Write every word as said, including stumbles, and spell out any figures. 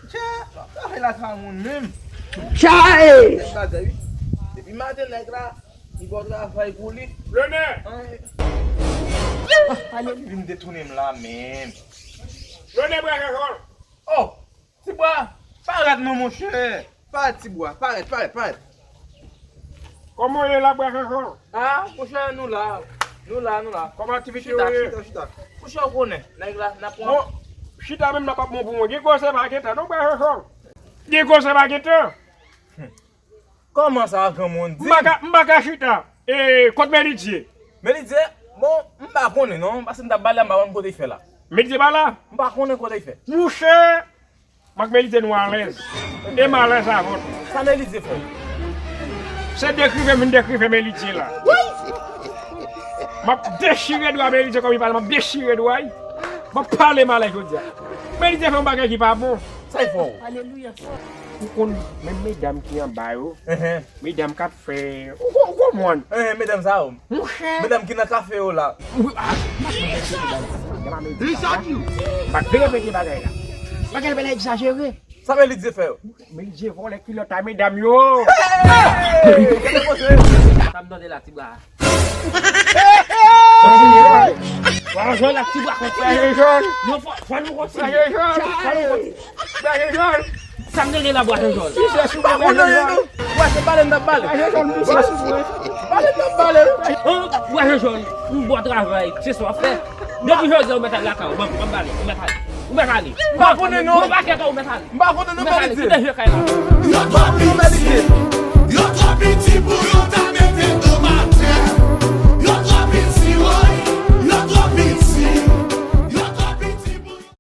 Tja, w ap travay lakay moun menm. Chay! Bèl bagay, wi. Depi maten, nèg la, li ba w travay pou li. Lenè! An, ale, li vin detounen m la menm. Lenè, bra Jean-Jean! Oh! Tibwa, parèt non, monchè. Parèt, Tibwa, parèt, parèt, parèt. Kòman w ye la, bra Jean-Jean? Ah, monchè, nou la. Nou la, nou la. Kòman aktivite yo ye? Chita, chita, chita. Monchè, ou konnen, nèg la, n ap pran. Bon, chita menm nan p ap bon pou mwen. Gen koze pa gen tan, non, bra Jean-Jean. Gen koze pa gen tan. Kòman sa, granmoun? Di m. M pa ka, m pa ka chita. E, kot Melidye? Melidye? Bon, m pa konnen, non. Paske m t ap ba l la, m pa konn kote l fè la. Melidye pa la? M pa konnen kote l fè. Mouche! M ak Melidye nou alèz. E m alèz avè w tou. Sa Melidye fè? Se dekrive m vin dekrive Melidye la. M ap dechire dwa Melidye kòm li pale, m ap dechire dwa l. M ap pale m alèz jodi a. Melidye fè yon bagay ki pa bon. Sa l fè w? Alelouya. Ou konn, menm medam ki anba yo, medam k ap fè, ou kon-, ou konprann? Eh, medam sa yo. Monchè. Medam ki nan kafe yo la. Wi, ah, m pa t konn medam sa. Medam a medam sa. M pa t vle repete bagay la. Bagay la egzajere. Sa Melidye fè yo? Melidye vòlè kilòt a medam yo. Hey! Gade koze. Sa m tande la, Tibwa. Kontinye. Bra Jean-Jean ak Tibwa kontinye. Bra Jean-Jean. Non, fò, fò nou kontinye. Bra Jean-Jean. Fò nou kontinye. Bra Jean-Jean. Sa m tande la, bra Jean-Jean. Misye sou mwen, bra Jean-Jean. Wè, se bale n ap bale. Bra Jean-Jean, misye sou mwen. Bale n ap bale. An, bra Jean-Jean, yon bon travay, se sa w ap fè. Depi jodi a, ou mèt al lakay ou. Ban m, ban m bale, ou mèt ale. Ou mèt ale. M pa konnen non. Ban m pakèt ou, ou mèt ale. M pa konnen non, Melidye. Kite je kay la. Yo twò piti. Yo twò piti pou yo ta